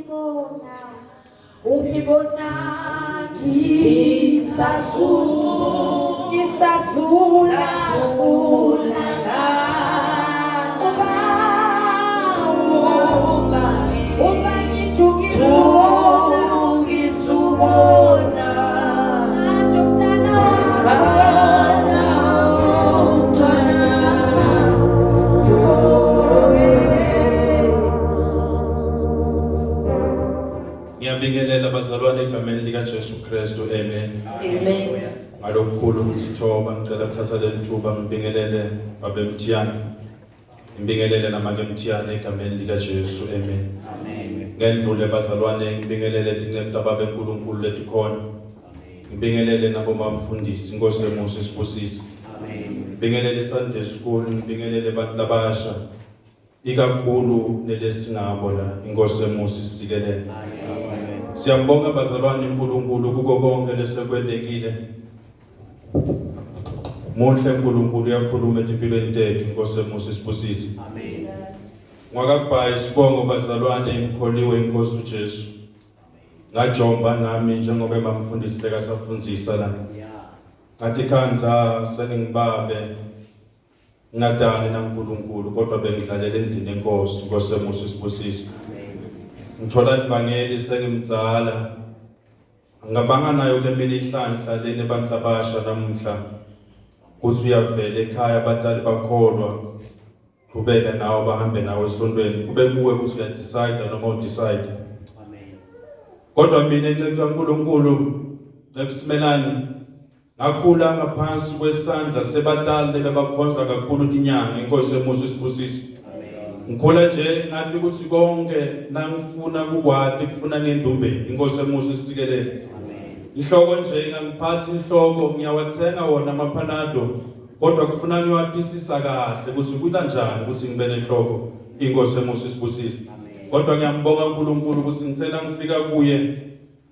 Ungibona, ungibona ngisazula, ngisazula, zula la. Uba, uba, uba ngithukisubona, Ngisubona Ncanto mntana wami. Ngiyabingelela bazalwane egameni lika Jesu Kristu. Amen. Amen. Ngalokukhulu ukuzithoba ngicela ukuthatha leli thuba ngibingelele babe Mthiyane. Ngibingelele namake Mthiyane egameni lika Jesu. Amen. Amen. Ngendlule bazalwane ngibingelele tinceku tababe uNkulunkulu letikhona. Ngibingelele nabomamfundisi Inkosi emusa isibusise. Amen. Ngibingelele Sunday school, ngibingelele abantu labasha. Ikakhulu nelesingabo la Inkosi emusa isikelele. Amen. Siyambonga bazalwane uNkulunkulu kuko konke lesekwendekile. Muhle uNkulunkulu uyakhuluma etimpilweni tethu Inkosi emusa isibusise. Amen. Ngwakabhayi sibongo bazalwane imkholiwe inkosi uJesu. Ngajomba nami njengoba mamfundisi lekasafundzisa la. Yeah. Ngathi khanza sengibabe ngadani naNkulunkulu kodwa bengidlalela endlini enkosi Inkosi emusa isibusise. Amen. Ngithola ivangeli sengimdzala. Ngabanga nayo ke mina ihlanhla leni abantu abasha namuhla. Kuthi uyavela ekhaya abatali bakholwa. Qhubeka nawe bahambe nawe esontweni. Kube kuwe ukuthi uyadecide noma udecide. Amen. Kodwa mina inceku kaNkuluNkulu ekusimelani ngakhula ngaphansi kwesandla sebatali bebakhonza kakhulu tinyanga inkosi emusa isibusise. Amen. Ngikhula nje ngathi ukuthi konke nangifuna kukwati kufuna ngendumbeni inkosi emusa isikelele. Amen. Inhloko nje ingangiphathi inhloko ngiyawathenga wona amaphanado kodwa kufuna ngiwatisisa kahle ukuthi kukanjani ukuthi ngibe nenhloko inkosi emusa isibusise. Amen. Kodwa ngiyambonga uNkulunkulu ukuthi ngicela ngifika kuye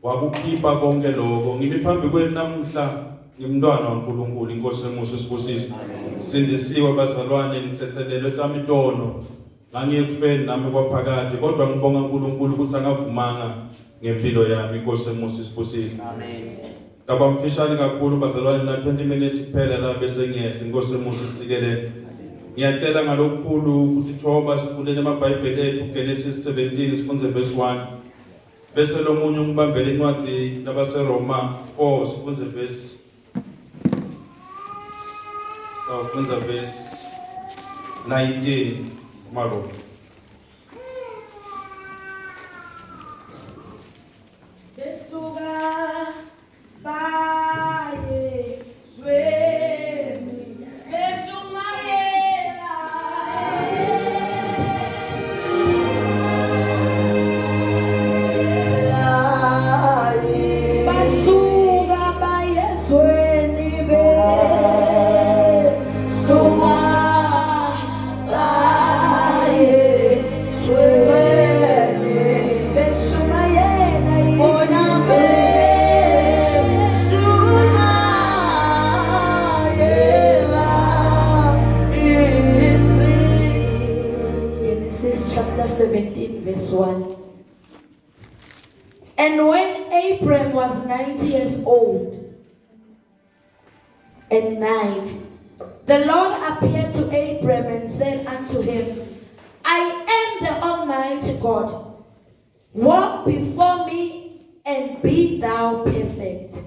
wakukhipha konke lokho. Ngimi phambi kwenu namuhla ngimntwana waNkulunkulu inkosi emusa isibusise. Sindisiwe bazalwane ngithethelelwe tami tono. Ngangiye kufeni nami kwaphakade kodwa ngibonga uNkulunkulu ukuthi angavumanga ngempilo yami inkosi emusa isibusise. Amen. Ngaba mfishane kakhulu bazalwane na 20 minutes kuphela la bese ngiyehla inkosi emusa isikelele. Ngiyacela ngalokukhulu ukuthi thoba sifundele amaBhayibheli ethu Genesis 17 sifunde verse 1. Bese lo munye ungibambele incwadi labaseRoma 4 sifunde verse Sitawufundza verse 19 kumaRoma. Besuka baye zweni beshumayela. Basuka baye zweni besuka baye zweni beshumayela Genesis chapter 17 verse 1. And when Abram was 90 years old and 9, the Lord appeared to Abram and said unto him, I am the Almighty God. Walk before me and be thou perfect.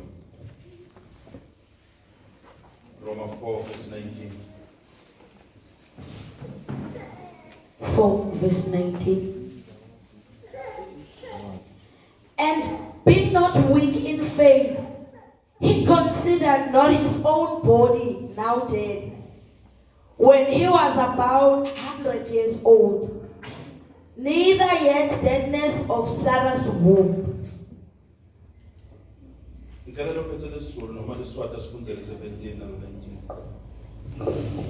Roma 4 verse 19. 4 verse 19. And be not weak in faith. He considered not his own body now dead, when he was about 100 years old, neither yet deadness of Sarah's womb. Ngicela lophethe lesiZulu noma lesiSwati asifundzele 17 na 19.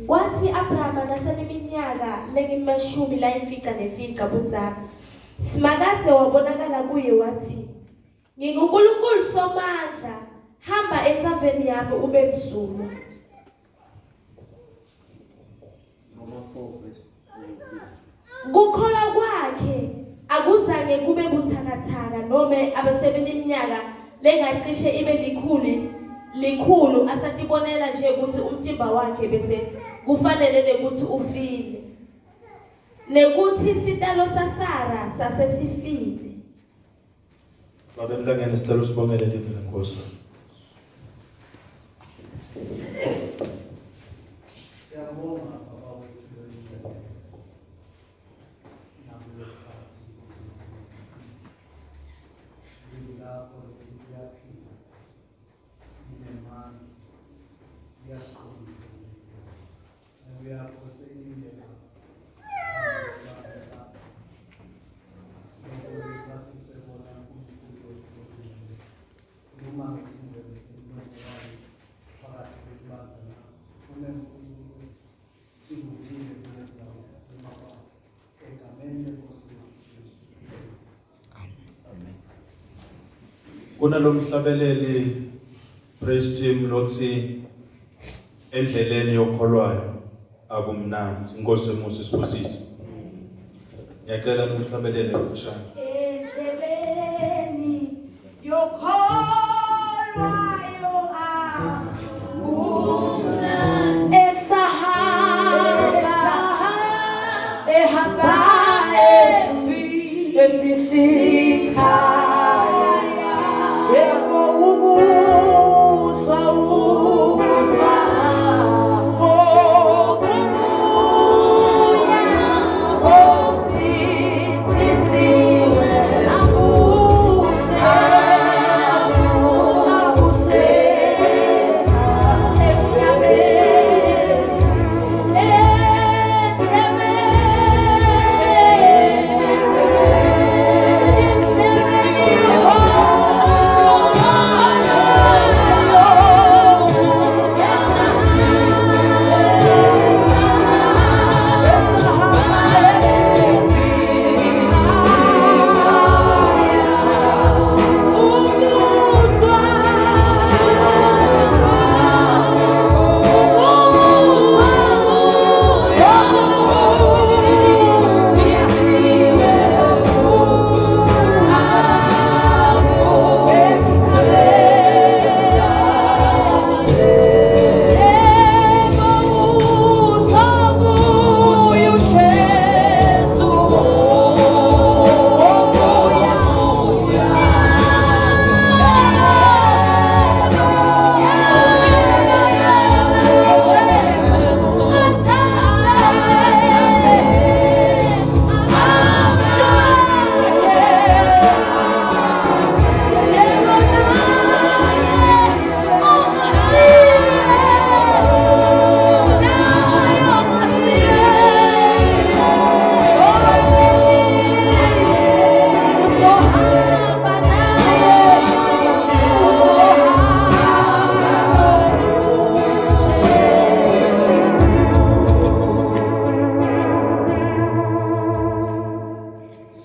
Kwathi Abrahama naseneminyaka lengimashumi layimfica nemfica budzala, Simakadze wabonakala kuye wathi, NginguNkulunkulu Somandla, hamba entsaveni yami ube msulwa. Roma 4 verse 19. Kukholwa kwakhe Wazuza ngekube buthakathaka nome abesebeniminyaka lengacishe ibe likhulu likhulu asatibonela nje ukuthi umtimba wakhe bese kufanele nekuthi ufile nekuthi isitalo saSara sasesifile. Babe Mlangeni sicela usibongele live lenkosi. Siyabonga baba wethu oyingcwele. Nakulesikhathi livi lakho liyaphila linemandla liyasiqondisa uyakho seyinde bathi sebona uNkulunkulu wethu oyingcwele. Khuluma ngetindlebe umlomo wayo phakathi kwebandla lakho. Unenkulunkulu sikuvile kule ndzawo uma kwakho. Egameni lenkosi yethu Jesu. Kunalomhlabeleli praise team lothi endleleni yokholwayo akumnandi. Inkosi emusa isibusise. Ngiyacela nimhlabelele mfushane. Endleleni yokholwayo akumnandi esahamba ehamba efisikhaya yebo ukusa ukusa okubuya osindisiwe abuse abuse emhlabeni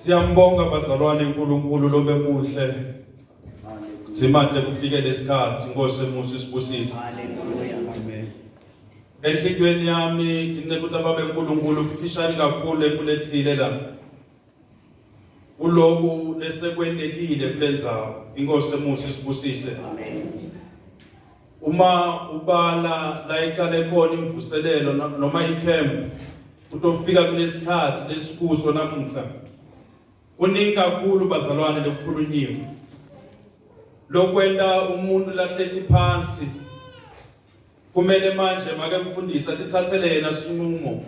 Siyambonga bazalwane uNkulunkulu lobemuhle. Zimade kufike lesikhathi Inkosi emusa isibusise. Hallelujah. Amen. Enhlitweni yami inceku tababe uNkulunkulu kufishane kakhulu ekulethile la. Kuloku lesekwentekile kulendzawo Inkosi emusa isibusise. Amen. Uma ubala la iqale khona imvuselelo noma icamp utofika kulesikhathi lesikuso namuhla. Kuningi kakhulu bazalwane lokukhulunyiwe. Lokwenta umuntu lahleti phansi kumele manje make mfundisi atithathele yena sinqumo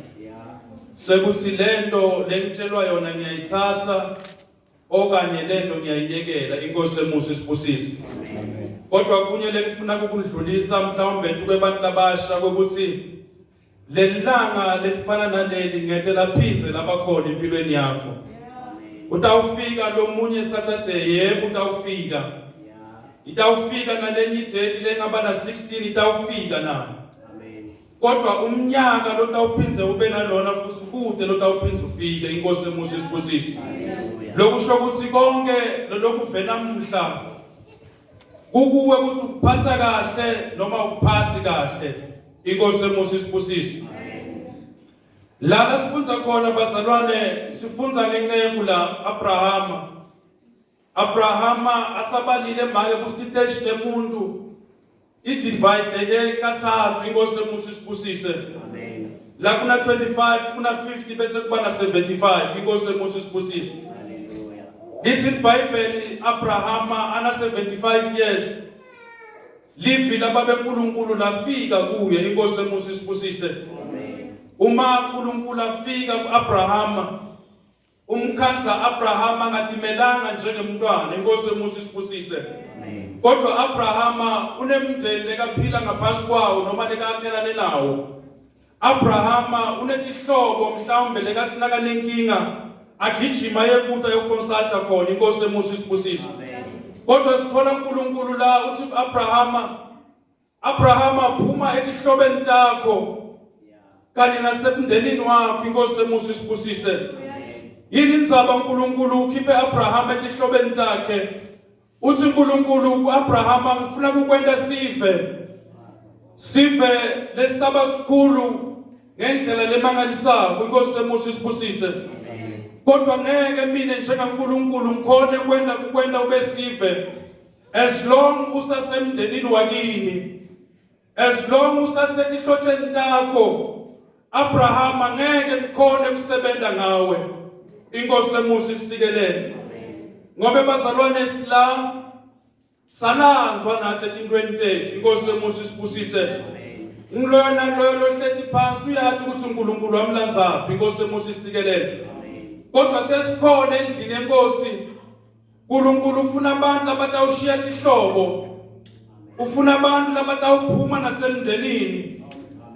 sekuthi lento lengitshelwa yona ngiyayithatha okanye lento ngiyayiyekela. Inkosi emusa isibusise. Kodwa kunye lengifuna ukundlulisa mhlawumbe kubantu labasha ukuthi lelanga lelifana naleli ngeke laphindze labakhona empilweni yakho. Utawufika lomunye Saturday, yebo utawufika. Itawufika nalenye idate lengaba na 16 itawufika na. Amen. Kodwa umnyaka lotawuphindze ube nalona futhi kude lotawuphindze ufike. Inkosi emusa isibusise. Lokusho ukuthi konke lokuvela namuhla kukuwe ukuthi ukuphatha kahle noma ukuphathi kahle. Inkosi emusa isibusise. Lana sifundza khona bazalwane sifundza ngenceku la Abrahama. Abrahama asabalile make kusiteshi lemuntu idivide-ke kathathu inkosi emusa isibusise. Amen. La kuna 25 kuna 50 bese kuba na 75 inkosi emusa isibusise. Hallelujah. Lithi iBhayibheli Abrahama ana 75 years livi lababenkulunkulu lafika kuye inkosi emusa isibusise. Amen. Uma uNkulunkulu afika kuAbrahama umkhanza Abrahama angadimelanga njengemntwana inkosi emusa isibusise. Amen. Kodwa Abrahama unemndeni lekaphila ngaphansi kwawo noma lekakhelane nawo. Abrahama unetihlobo mhlawumbe lekasinaka nenkinga agijima yekuta yokuconsulta khona inkosi emusa isibusise. Amen. Kodwa sithola uNkulunkulu la uthi kuAbrahama Abrahama phuma etihlobeni takho kanye nasemndenini wakho inkosi emusa isibusise. Yini indzaba uNkulunkulu ukhiphe Abrahama etihlobeni takhe uthi uNkulunkulu kuAbrahama ngifuna kukwenta sive sive lesitaba sikhulu ngendlela lemangalisako inkosi emusa isibusise kodwa ngeke mina njengaNkulunkulu ngikhone kwenda kukwenta ube sive as long usasemndenini wakini as long usasetihlotsheni takho Abrahama ngeke ngikhone kusebenza ngawe inkosi emusa isikelele ngoba bazalwane sila salanzwa nathi etintweni tethu inkosi emusa isibusise ngiloyo naloyo lohleti phansi uyathi ukuthi uNkulunkulu wamlanzaphi inkosi emusa isikelele kodwa sesikhona endlini yenkosi uNkulunkulu ufuna abantu labatawushiya tihlobo ufuna abantu labatawuphuma nasemndenini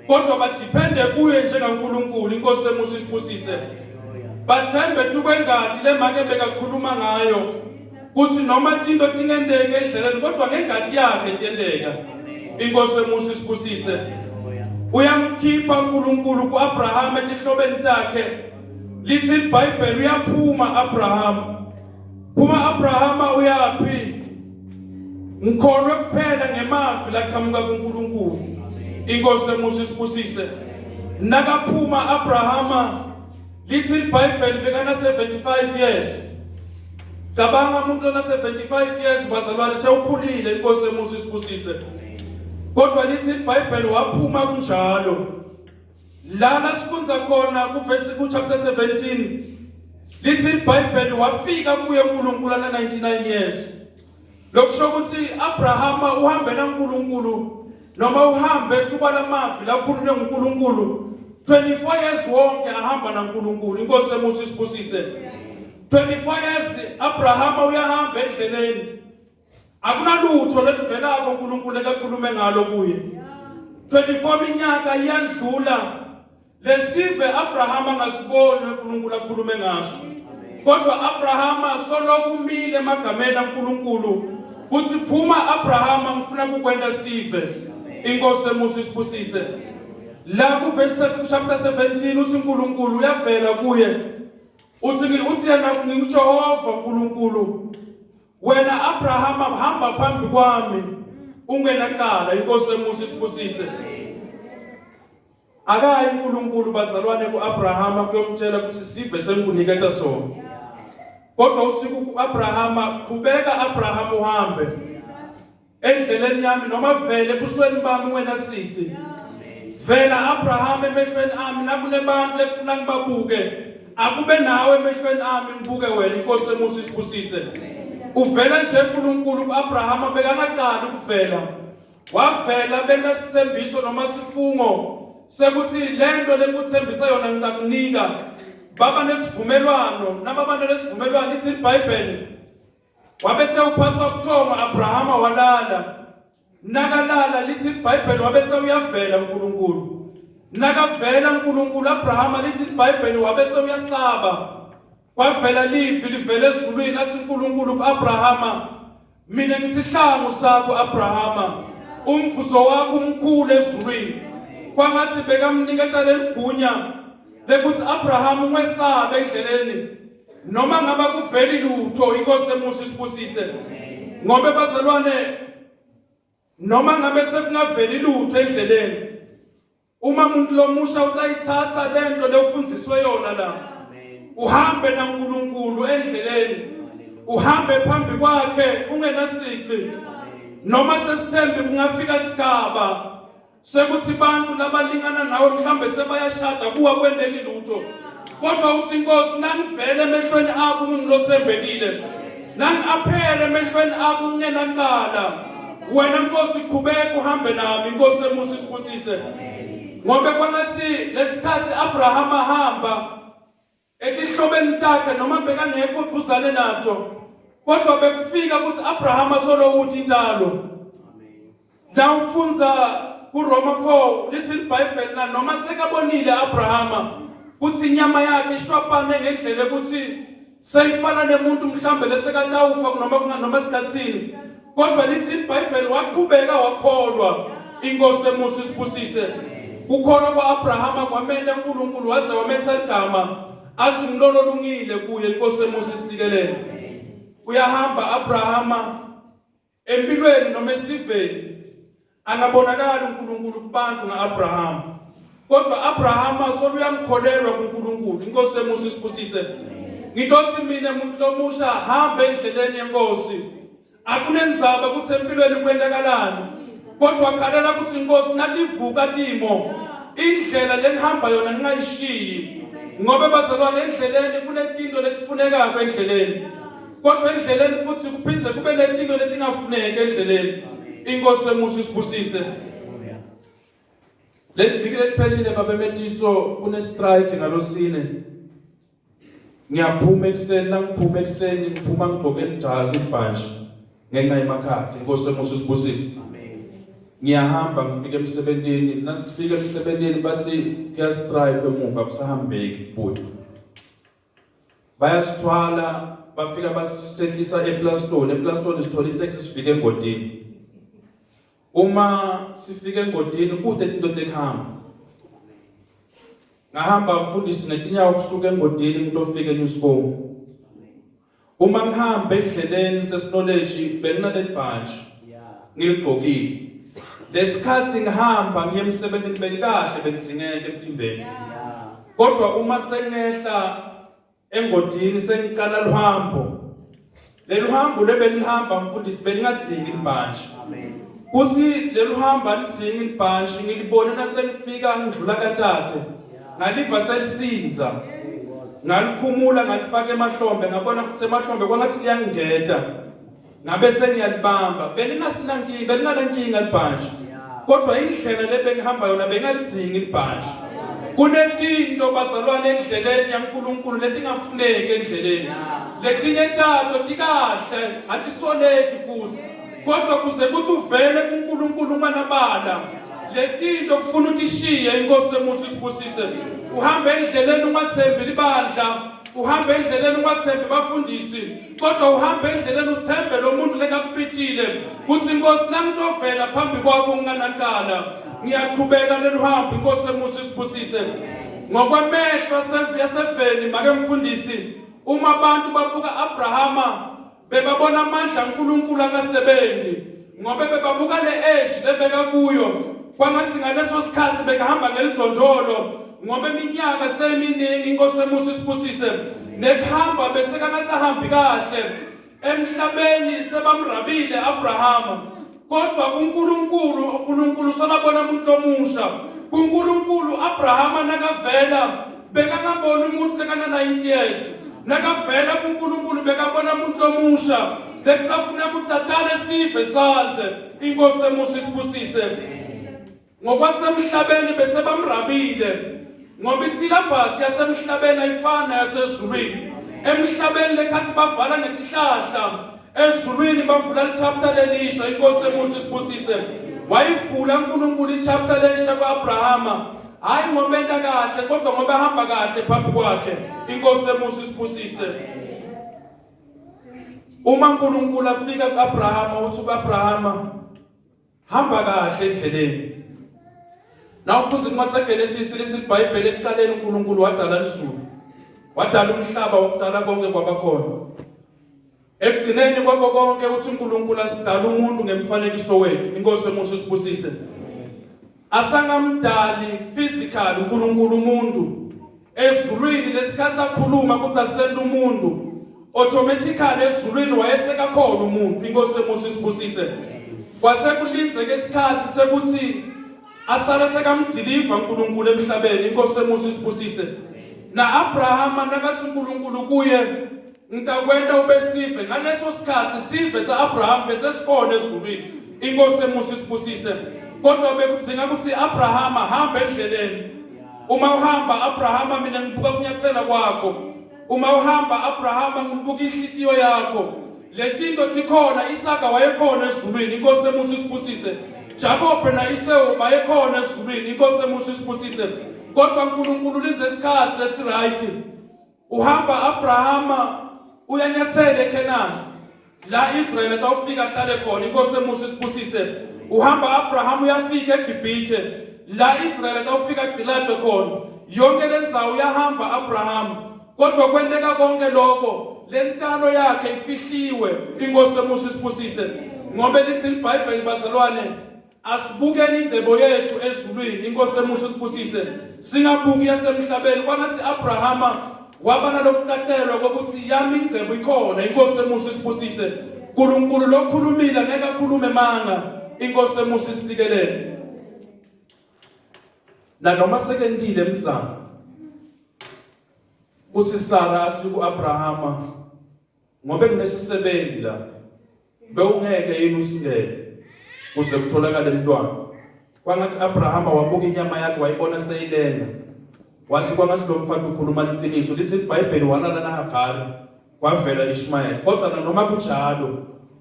kodwa badepende kuye njengaNkulunkulu inkosi emusa isibusise bathembe tukwengadi lemake bekakhuluma ngayo kuthi noma tinto tingenteka endleleni kodwa ngengadi yakhe tiyenteka inkosi emusa isibusise uyamkhipha uNkulunkulu kuAbraham etihlobeni takhe lithi iBhayibheli uyaphuma Abraham phuma Abrahama uyaphi ngikholwe kuphela ngemavi laqhamuka kuNkulunkulu inkosi emusa isibusise nakaphuma Abrahama lithi iBhayibheli bekana 75 years cabanga umuntu lona 75 years bazalwane sewukhulile inkosi emusa isibusise kodwa lithi iBhayibheli waphuma kunjalo Lana sifunza khona kuvesi ku chapter 17 lithi iBhayibheli wafika kuye uNkulunkulu ana 99 years. Lokusho ukuthi Abrahama uhambe naNkulunkulu noma uhambe thuba lamavi lakhulunywe nguNkulunkulu 24 years wonke ahamba naNkulunkulu inkosi emusa isibusise 24 years Abrahama uyahamba endleleni Akunalutho loluvelako uNkulunkulu ekakhulume ngalo kuye. 24 minyaka iyandlula lesive Abraham angasiboni uNkulunkulu akhulume ngaso. Kodwa Abrahama soloku umile emagameni kaNkulunkulu kuthi phuma Abrahama ngifuna kukwenta sive. Inkosi emusa isibusise. La ku verse chapter 17 uthi uNkulunkulu uyavela kuye. Uthi uthi yena nginguJehova uNkulunkulu Wena Abrahama hamba phambi kwami ungenacala inkosi emusa isibusise. Akayi uNkulunkulu bazalwane kuAbrahama kuyomtshela ukuthi sive sengikuniketa sona. Kodwa uthi kuAbrahama qhubeka Abraham uhambe endleleni yami noma vele ebusweni bami wena sici. Vela Abraham emehlweni ami nakunebantu lekufuna ngibabuke akube nawe emehlweni ami ngibuke wena inkosi emusa isibusise uvela nje uNkulunkulu kuAbraham bekangaqali ukuvela wavela benasithembiso noma sifungo sekuthi lento lengikuthembisa yona ngitakunika baba nesivumelwano nababa nesivumelwano ithi iBhayibheli Wabe sewuphathwa ubuthongo Abrahama walala. Nakalala lithi iBhayibheli wabe sewuyavela uNkulunkulu. Nakavela uNkulunkulu Abrahama lithi iBhayibheli wabe sewuyasaba. Kwavela livi livele ezulwini athi uNkulunkulu kuAbrahama mina ngisihlangu sakho Abrahama umvuzo wakho umkhulu ezulwini. Kwangathi bekamniketa leligunya lekuthi Abraham ungesabe endleleni noma ngaba kuveli lutho inkosi emusa isibusise ngoba bazalwane noma ngabe sekungaveli lutho endleleni Uma umuntu lomusha utayithatha lento lewufundziswe yona la. Uhambe naNkulunkulu endleleni. Uhambe phambi kwakhe ungenasici. Noma sesithembi kungafika sigaba sekuthi bantu labalingana nawe mhlambe sebayashada kuwa kwendeki lutho. Kodwa uthi inkosi nangivele emehlweni akho ngingilothembekile. Nangiaphele emehlweni akho ngingenacala. Wena Nkosi qhubeka uhambe nami Nkosi emusa isibusise. Ngoba kwangathi lesikhathi Abraham ahamba etihlobeni takhe noma bekangekho duzane nato kodwa bekufika ukuthi Abraham solo uthi intalo. La ufunza kuRoma 4 lithi iBhayibheli na noma sekabonile Abrahama kuthi inyama yakhe ishwapane ngendlela ukuthi seyifana nemuntu mhlambe lesekatawufa noma kunganoma sikhathini kodwa lithi iBhayibheli waqhubeka wakholwa inkosi emusa isibusise kukholwa kwa-Abrahama kwamenta uNkulunkulu waze wametha igama athi ngilolo lungile kuye inkosi emusa isikelele uyahamba Abrahama Empilweni noma esiveni angabonakali uNkulunkulu kubantu ngaAbraham. Kodwa Abraham soluyamkholelwa kuNkulunkulu. Inkosi emusa isibusise. Ngitothi mina muntu lomusha hamba endleleni yenkosi. Akunenzaba ukuthi empilweni kwenzakalani. Kodwa khalela ukuthi inkosi nativuka timo indlela lengihamba yona ngingayishiyi. Ngoba bazalwane endleleni kunetinto letifunekako endleleni. Kodwa endleleni futhi kuphinde kube netinto letingafuneki endleleni. Inkosi emusa isibusise. Leli viki leliphelile babemetiso kune strike ngalosine. Ngiyaphuma ekuseni nangiphuma ekuseni ngiphuma ngigqoke elijali ibhantshi ngenxa yemakhadi. Inkosi emusa isibusise. Ngiyahamba ngifike emsebenzini nasifika emsebenzini bathi kuya strike emuva kusahambeki kubuye. Bayasithwala bafika basehlisa ePlaston, ePlaston sithola itaxi sifike engodini. Uma sifika engodini kude into ekuhamba. Ngahamba mfundisi ngetinyawo kusuka engodini ngitofika eNewscom. Uma ngihamba endleleni sesinoleji benginaleli bhantshi ngiligqokile. Lesikhathi ngihamba ngiye emsebenzini belikahle belidingeka emthimbeni. Kodwa uma sengehla engodini sengiqala luhambo. Lelu hambo lebelihamba mfundisi belingadzingi libhantshi. Kuthi lelu hambo alidzingi libhantshi ngilibone nasengifika ngidlula katate. Ngaliva selisinza. Ngalikhumula ngalifaka emahlombe ngabona ukuthi emahlombe kwangathi liyangingeda. Ngabe sengiyalibamba. Belingasinankinga, belinganankinga libhantshi. Kodwa indlela le bengihamba yona bengalidzingi libhantshi. Kunetinto bazalwane endleleni yaNkulunkulu letingafuneki endleleni. Letinye tato tikahle, atisoleki futhi. Kodwa kuze kuthi uvele kuNkulunkulu unganabala. Letinto kufuna utishiye inkosi emusa isibusise. Uhambe endleleni ungathembi libandla, uhambe endleleni ungathembi bafundisi, kodwa uhambe endleleni uthembe lo muntu lekakupitile kuthi inkosi nangitovela phambi kwakho nginganacala. Ngiyaqhubeka leluhambo inkosi emusa isibusise. Ngokwamehlo yaseveni make mfundisi uma abantu babuka Abrahama Bebabona amandla kaNkulunkulu angasebenzi ngoba bebabuka le age lebeka kuyo kwangathi ngaleso sikhathi bekahamba ngelidondolo ngoba iminyaka seyiminingi inkosi emusa isibusise nekuhamba bese kangasahambi kahle emhlabeni sebamrabile Abrahama kodwa kuNkulunkulu uNkulunkulu solabona umuntu omusha kuNkulunkulu Abrahama nakavela bekangaboni umuntu lekana 90 years nakavela kuNkulunkulu bekabona umuntu omusha bekusafuna ukuthi atale sive sanze inkosi emusa isibusise ngokwasemhlabeni bese bamrabile ngoba isilabhasi yasemhlabeni ayifani yasezulwini emhlabeni lekhathi bavala ngetihlahla ezulwini bavula lichapter lelisha inkosi emusa isibusise wayivula uNkulunkulu ichapter lelisha kuAbrahama hayi ngoba enta kahle kodwa ngoba ehamba kahle phambi kwakhe inkosi emusa isibusise uma uNkulunkulu afika kuAbrahama uthi kuAbrahama Hamba kahle endleleni. Nawufuza incwadi kaGenesis lithi iBhayibheli ekuqaleni uNkulunkulu wadala izulu. Wadala umhlaba wakudala konke kwabakhona. Ekugcineni kwakho konke uthi uNkulunkulu asidala umuntu ngemfanekiso wethu. Inkosi emusa isibusise. Asangamdali physical uNkulunkulu umuntu ezulwini lesikhathi akhuluma ukuthi asende umuntu automatically ezulwini wayesekakhona umuntu inkosi emusa isibusise kwase kulinzeke isikhathi sekuthi asale sekamdiliva uNkulunkulu emhlabeni inkosi emusa isibusise na Abrahama nakathi uNkulunkulu kuye ngitakwenta ube sive ngaleso sikhathi sive sa-Abraham besesikhona ezulwini inkosi emusa isibusise kodwa bekudzinga ukuthi Abraham ahambe endleleni uma uhamba Abrahama mina ngibuka kunyathela kwakho uma uhamba Abrahama ngibuka inhlitiyo yakho letinto tikhona Isaka wayekhona ezulwini inkosi emusa isibusise Jakobe na Isewu bayekhona ezulwini inkosi emusa isibusise kodwa uNkulunkulu lize isikhathi lesiright Uhamba Abrahama uyanyathela eKhenani la Israel atawufika ahlale khona inkosi emusa isibusise uhamba Abraham uyafika eGibhithe la Israel atawufika agcilatwe khona yonke lendzawo uyahamba Abraham kodwa kwenteka konke lokho lentalo yakhe ifihliwe inkosi emusa isibusise ngoba lithi iBhayibheli bazalwane Asibukeni ingcebo yethu ezulwini, inkosi emusha isibusise. Singabuki yasemhlabeni kwangathi Abrahama waba nalokuqaqelwa kokuthi yami ingcebo ikhona, inkosi emusha isibusise. uNkulunkulu lokhulumile ngeke akhulume manga, inkosi emusha isikelele. Nanoma sekentile mzamo uthi Sara athi kuAbrahama ngobe nginesisebenzi la bewungeke yini usingene kuze kutholakale umntwana kwangathi Abrahama wabuka inyama yakhe wayibona seyilenga wathi kwangathi lo mfana ukhuluma liqiniso lithi iBhayibheli walala naHagari kwavela Ishmayeli kodwa noma kunjalo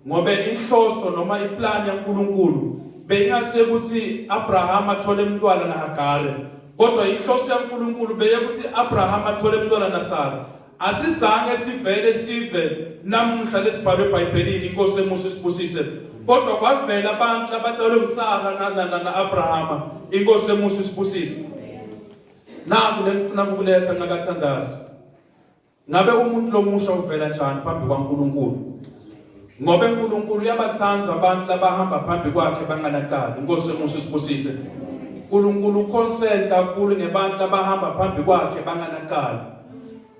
ngobe inhloso noma iplan yaNkuluNkulu beyingase ukuthi Abraham athole umntwana naHagari kodwa inhloso yaNkuluNkulu beyekuthi Abraham athole umntwana naSara Asizange sivele sive namuhla lesibhalwe eBhayibhelini inkosi emusa isibusise kodwa kwavela abantu labatalwe nguSara na-Abrahama inkosi emusa isibusise naku lengifuna ukukuletha ngakathandazi ngabe umuntu lomusha uvela njani phambi kwaNkulunkulu ngoba uNkulunkulu uyabathanda abantu labahamba phambi kwakhe banganacala inkosi emusa isibusise uNkulunkulu uconcern kakhulu ngebantu labahamba phambi kwakhe banganacala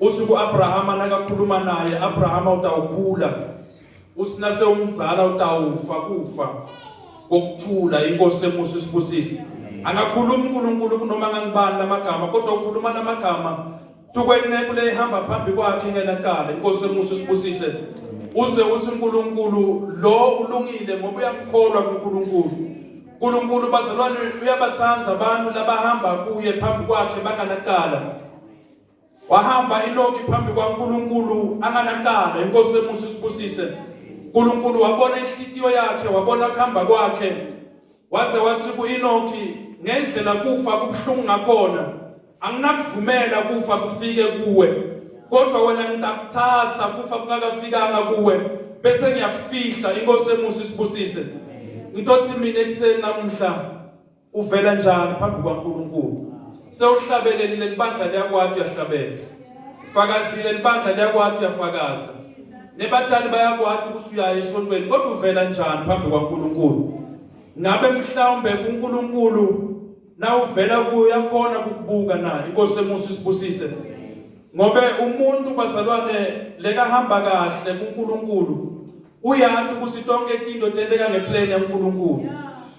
Uthi ku-Abrahama nakakhuluma naye, Abrahama utawukhula. Uthi nase umdzala utawufa kufa kokuthula inkosi emusa isibusise. Angakhuluma uNkulunkulu kunoma ngangibani lamagama kodwa ukhuluma lamagama tukwenceku leyihamba phambi kwakhe ingenacala inkosi emusa isibusise. Uze uthi uNkulunkulu lo ulungile ngoba uyakukholwa kuNkulunkulu. uNkulunkulu bazalwane uyabathanda abantu labahamba kuye phambi kwakhe banganacala. Wahamba Enoki phambi kwaNkulunkulu anganacala inkosi emusa isibusise. uNkulunkulu wabona inhlitiyo yakhe wabona kuhamba kwakhe waze wathi kuEnoki ngendlela kufa kubuhlungu ngakhona anginakuvumela kufa kufike kuwe kodwa wena ngitakuthatha kufa kungakafikanga kuwe bese ngiyakufihla inkosi emusa isibusise ngitothi mina ekuseni namuhla Uvela njani phambi kwaNkulunkulu? Sewuhlabelelile libandla liyakwati uyahlabela. Fakazile libandla liyakwati uyafakaza. Nebatali bayakwati ukuthi uyaya esontweni kodwa uvela njani phambi kwaNkulunkulu? Ngabe mhlawumbe kuNkulunkulu nawuvela kuye uyakhona kukubuka na? Inkosi emusa isibusise. Ngobe umuntu bazalwane lekahamba kahle kuNkulunkulu Uyati ukuthi tonke tinto tenteka ngeplan yaNkulunkulu.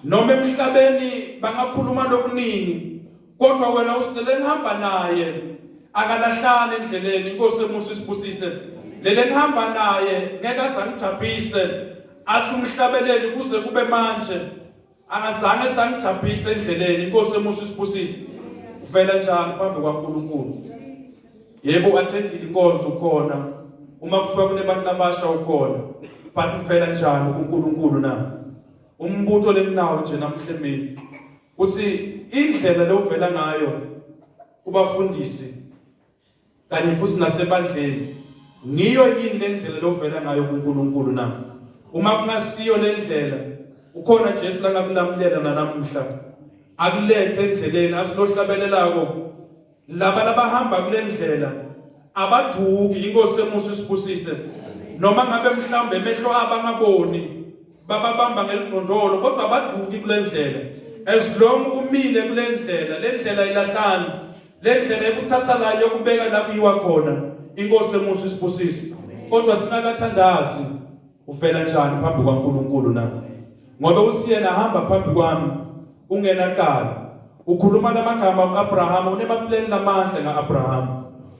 Noma emhlabeni bangakhuluma lokuningi kodwa wena usilele nihamba naye akalahlani endleleni inkosi emusa isibusise lele nihamba naye ngeke azangijabhise athi umhlabeleli kuze kube manje angazange sangijabhise endleleni inkosi emusa isibusise uvela njani phambi kwaNkulunkulu yebo attendile inkonzo ukhona uma kuthiwa kunebantu labasha ukhona but uvela njani kuNkulunkulu na umbutho lenginawo nje namhla emini uthi indlela lewuvela ngayo kubafundisi kanye futhi nasebandleni ngiyo yini le ndlela lovela ngayo kuNkulunkulu na uma kungasiyo le ndlela ukhona Jesu langakulamulela nanamuhla akulethe endleleni asilohlabelelako laba labahamba kule ndlela abaduki inkosi emusa isibusise noma ngabe mhlawumbe emehlo abo angaboni bababamba ngelidondolo kodwa abaduki kule ndlela As long umile kule ndlela, le ndlela ilahlana, le ndlela ekuthatha la yokubeka la kuyiwa khona. Inkosi emusa isibusise. Kodwa singakathandazi uvela njani phambi kwaNkulunkulu na? Ngoba usiyena hamba phambi kwami ungenacala. Ukhuluma lamagama kuAbraham, unemapleni lamahle ngaAbraham.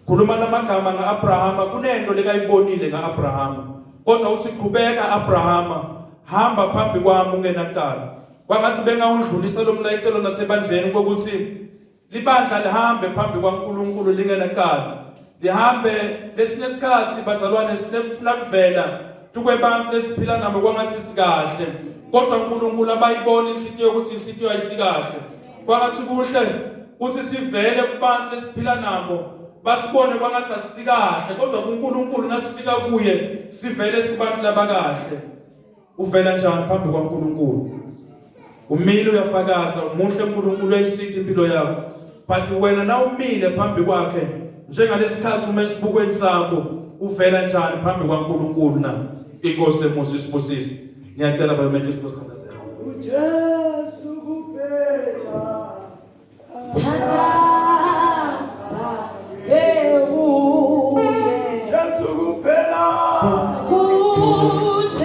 Khuluma lamagama ngaAbraham, kunento lekayibonile ngaAbraham. Kodwa uthi qhubeka Abraham, hamba phambi kwami ungenacala. Kwangathi bengawundlulisa lo mlayitelo nasebandleni kokuthi libandla lihambe phambi kwaNkulunkulu lingenacala. Lihambe lesinye isikhathi bazalwane sinekufuna kuvela tukwebantu lesiphila nabo kwangathi sikahle. Kodwa uNkulunkulu abayibona inhlitiyo ukuthi inhlitiyo ayisikahle. Kwangathi kuhle ukuthi sivele kubantu lesiphila nabo basibone kwangathi asikahle kodwa kuNkulunkulu nasifika kuye sivele sibantu labakahle. Uvela njani phambi kwaNkulunkulu? Umile uyafakaza, umuhle uNkulunkulu uyayisita impilo yakho. But wena nawumile phambi kwakhe njengalesikhathi uma esibukweni sakho uvela njani phambi kwaNkulunkulu na? Inkosi emusa isibusise. Ngiyacela babe manje sibusithandazela. uJesu kuphela. Thandaza ngekuye. Jesu kuphela. Kujesu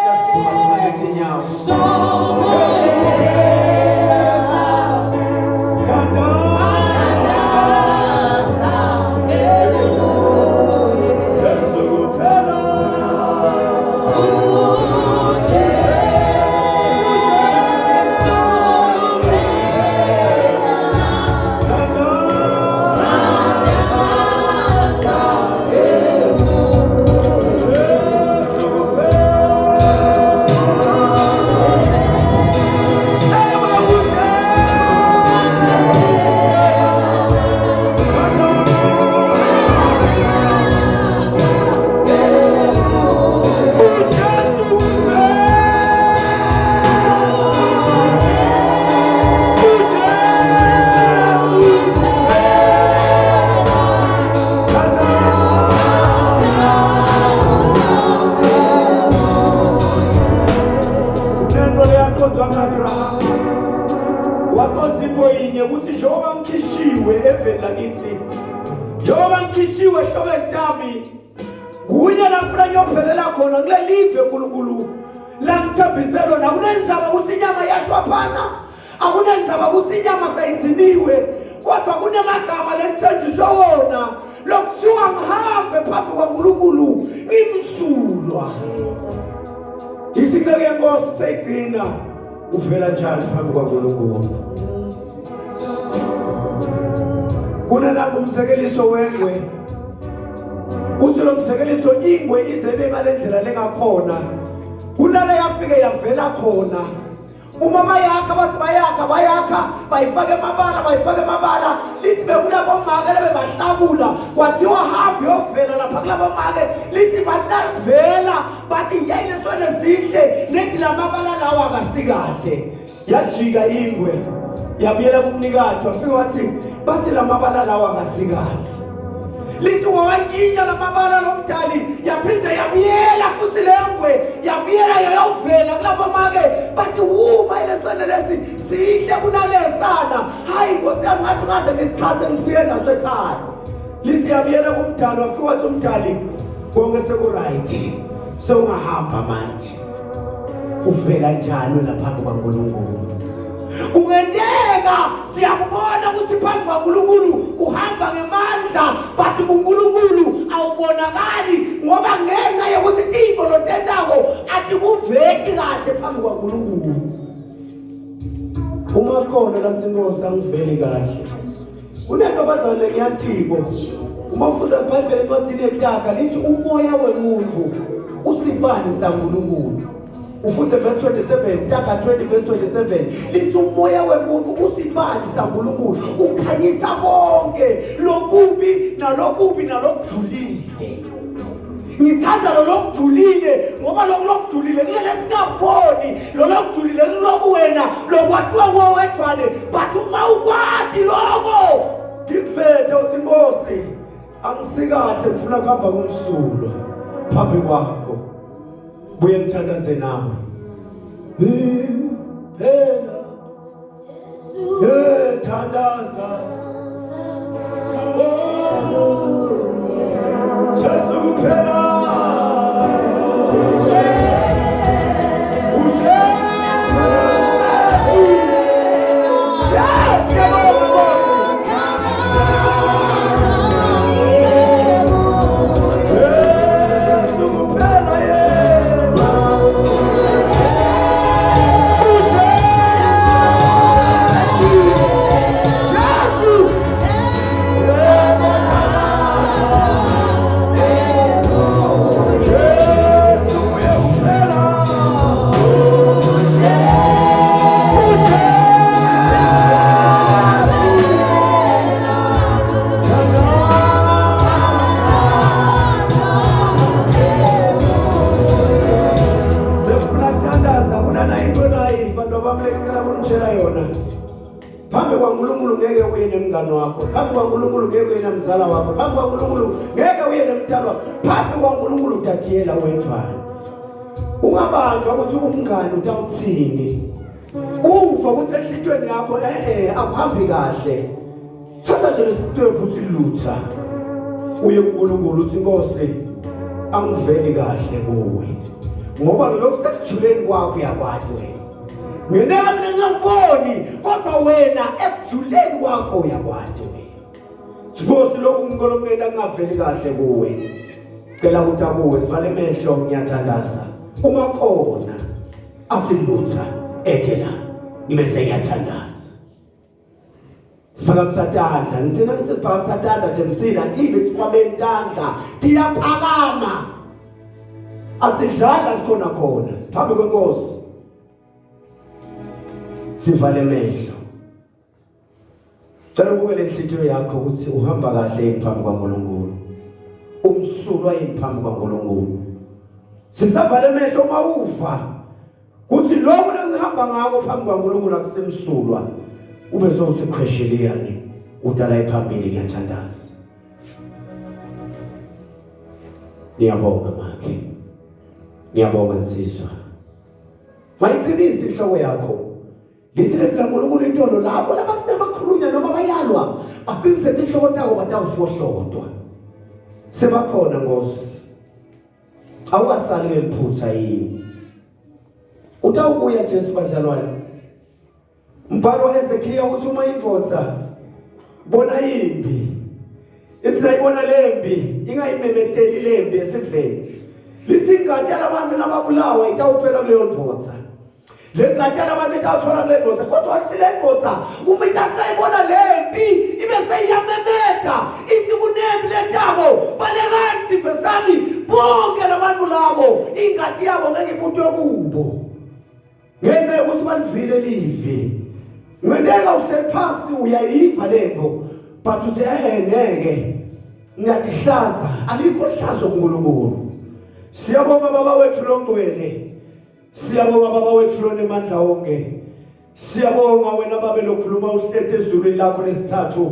Siyasukuma simele tinyawo. kuphela. Thandaza. Thandaza ngekuye. Jesu kuphela. Ujesu kuphela. Thandaza. Thandaza Jesu kuphela. uJesu kuphela. uJesu Kunento leyaqondwa ngu-Abrahama waqonda into yinye ukuthi njengoba ngikhishiwe eveni lakithi njengoba ngikhishiwe ehlokweni tami kunye lafuna ngiyophelela khona kulelive nkulunkulu langithembise lona akunenzaba ukuthi inyama iyashwaphana akunenzaba ukuthi inyama seyigciniwe kodwa kunemagama lengithenjiswe wona lokuthiwa ngihambe phambi kwaNkulunkulu ngimsulwa isinceku yenkosi seyigcina uvela njani phambi kwaNkulunkulu kunalapho umzekeliso wengwe uthi lo mzekeliso ingwe ize ibe ngale ndlela lengakhona kunale yafike yavela khona uma bayakha bathi bayakha bayakha bayifaka emabala bayifaka emabala lithi bekulabomake lebebahlakula kwathiwa hambe yovela lapha kulabomake lithi basavela bathi yeyi leswane sihle nedi lamabala lawa akasikahle yajika ingwe yabuyela kumnikati wafike wathi bathi lamabala lawa akasikahle lithi wawantshintsha lamabala lomdali yaphinde yabuyela futhi lengwe yabuyela yayovela kulabo make bathi wuma ilesilwane lesi sihle kunalesana hayi nkosi yami ngathi ngaze ngisithathe ngifike naso ekhaya lithi yabuyela kumdali wafike wathi umdali konke sekuright sewungahamba manje uvela njalo laphambi kwaNkulunkulu kungenteka siyakubona ukuthi phambi kwaNkulunkulu uhamba ngemandla but kuNkulunkulu awubonakali ngoba ngenxa yokuthi tintfo lotentako atikuveti kahle phambi kwaNkulunkulu uma khona lathi inkosi angiveli kahle kunento bazalwane ngiyatiko uma ufunda ibhayibheli encwadini yetaka lithi umoya wemuntu usibani saNkulunkulu ufunde verse 27 taka 20 verse 27 lithi umoya wemuntu usibani saNkulunkulu ukhanyisa konke lokubi nalokubi nalokujulile ngithanda lo lokujulile ngoba lokhu lokujulile kulele singakuboni lo lokujulile kuloku wena lokwatiwa kuwowedvwane but uma ukwati loko ngikufethe uthi nkosi angisikahle ngifuna kuhamba kumsulwa phambi kwakho buye ngithandaze nawe phela. Hey, thandaza. Jesu kuphela. UJesu. Yes, ngiyabonga Nkosi. Jesu kuphela yena. Jesu. Jesu uye kuphela. Sefuna kuthandaza kunana into nayi bantu bami lecela kunitshela yona. Phambi kwaNkulunkulu ngeke uye nemngane wakho, phambi kwaNkulunkulu ngeke uye nemzala wakho, phambi kwaNkulunkulu ngeke uye nemntana wakho, phambi kwaNkulunkulu utatiyela wedvwana. Ungabanjwa ukuthi umngane utawuthini. Uva ukuthi enhlitweni yakho akuhambi kahle. Thatha nje lesitephu uthi lutha. Uye kuNkulunkulu uthi Nkosi angiveli kahle kuwe. Ngoba lokho sekujuleni kwakho uyakwati wena. Ngeneka mina ngingakuboni kodwa wena ekujuleni kwakho uyakwati wena. Nkosi lokhu ngikolo kungenta ngingaveli kahle kuwe. Cela ukuthi akuwe sivale emehlo ngiyathandaza. Uma khona athi lutha ethe la ngibe sengiyathandaza. Siphakamisa tandla, ngithina ngisiphakamisa tandla nje msila tive sikhwameni tandla tiyaphakama. Asidlali sikhona khona, siphambi kwenkosi. Sivale emehlo. Cela ubuke lenhlitiyo yakho ukuthi uhamba kahle yini phambi kwaNkulunkulu. Umsulwa yini phambi kwaNkulunkulu. Sisavale emehlo uma uva kuthi lokhu lengihamba ngako phambi kwaNkulunkulu akusimsulwa. Ube sowuthi khwesheliyani udala iphambili ngiyathandaza. Ngiyabonga makhe. Ngiyabonga nsizwa. Mayiqinise inhloko yakho. Lithi likaNkulunkulu itolo labo labasinabakhulunywa noma bayalwa baqinise inhloko tabo batawufohlodwa. Sebakhona Nkosi. Awukasali ngeliphutha yini? Utawubuya Jesu bazalwane. Mbhalo waHezekiya uthi uma indvodza bona impi isingayibona lempi ingayimemeteli lempi esiveni lithi ingati yalabantu nababulawa itawuphela kuleyo ndvodza le ngati yalabantu itawuthola kule ndvodza kodwa wathi le ndvodza uma itasingayibona lempi ibe seyiyamemeta ithi kunempi letako balekani sive sami bonke labantu labo ingati yabo ngeke ibutwe kubo ngenxa yokuthi balivile livi ngenteka uhleli phansi uyayiva lento but uthi eh ngeke ngiyatihlaza alikho hlazo kuNkulunkulu siyabonga baba wethu longcwele siyabonga baba wethu lonemandla wonke siyabonga wena babe lokhuluma uhlete ezulwini lakho lesithathu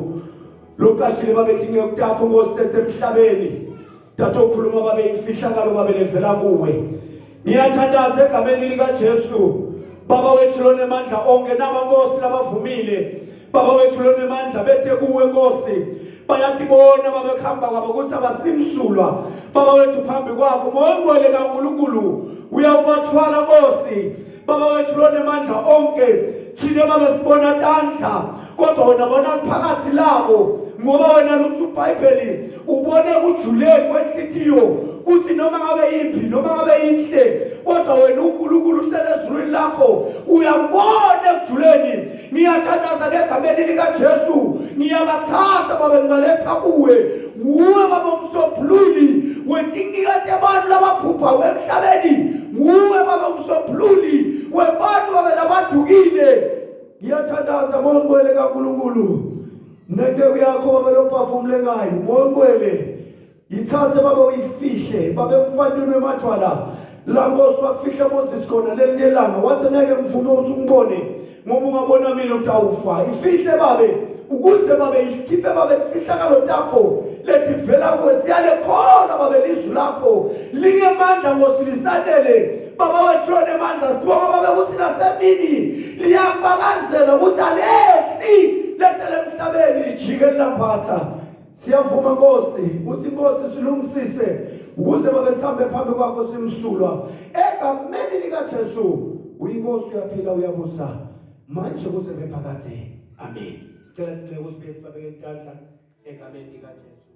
loqashile babe tinceku takho nkosi lesemhlabeni Tata okhuluma babe imfihlakalo babe levela kuwe. Ngiyathandaza egameni likaJesu. Baba wethu lonemandla onke naba Nkosi labavumile. Baba wethu lonemandla bete kuwe Nkosi. Bayatibona babekuhamba kwabo ukuthi abasimsulwa. Baba wethu phambi kwakho moya kaNkulunkulu uyawubathwala Nkosi. Baba wethu lonemandla onke thina babe sibona tandla kodwa wena bona phakathi labo ngoba wena luthi uBhayibheli ubone kujuleni kwenhlitiyo kuthi noma ngabe impi noma ngabe inhle kodwa wena uNkulunkulu uhlele ezulwini lakho uyakubona ekujuleni ngiyathandaza ngegameni likaJesu ngiyabathatha babe ngibaletha kuwe nguwe baba umsophululi wetinkinga tebantu labaphupha emhlabeni nguwe baba umsophululi webantu babe labadukile ngiyathandaza moya kaNkulunkulu nenceku yakho baba lophafumule ngayo moya Yithathe baba uyifihle babe emfantwini wemathwala la Nkosi wafihla Moses khona lelinye ilanga wathi ngeke ngivume ukuthi ungibone ngoba ungabona mina utawufa ifihle babe ukuze babe ikhiphe babe imfihlakalo takho letivela kuwe siyale khona babe lizwi lakho lingemandla Nkosi lisanele baba wethu lonemandla sibonga babe ukuthi nasemini liyafakazela ukuthi alehli lehlele emhlabeni lijike lilamphatha. Siyavuma Nkosi uthi Nkosi silungisise ukuze babe sihambe phambi kwakho simsulwa egameni likaJesu. Uyinkosi, uyaphila, uyabusa manje kuze bephakathe. Amen. Cela ticeke usibeke sibabeke intandla egameni likaJesu.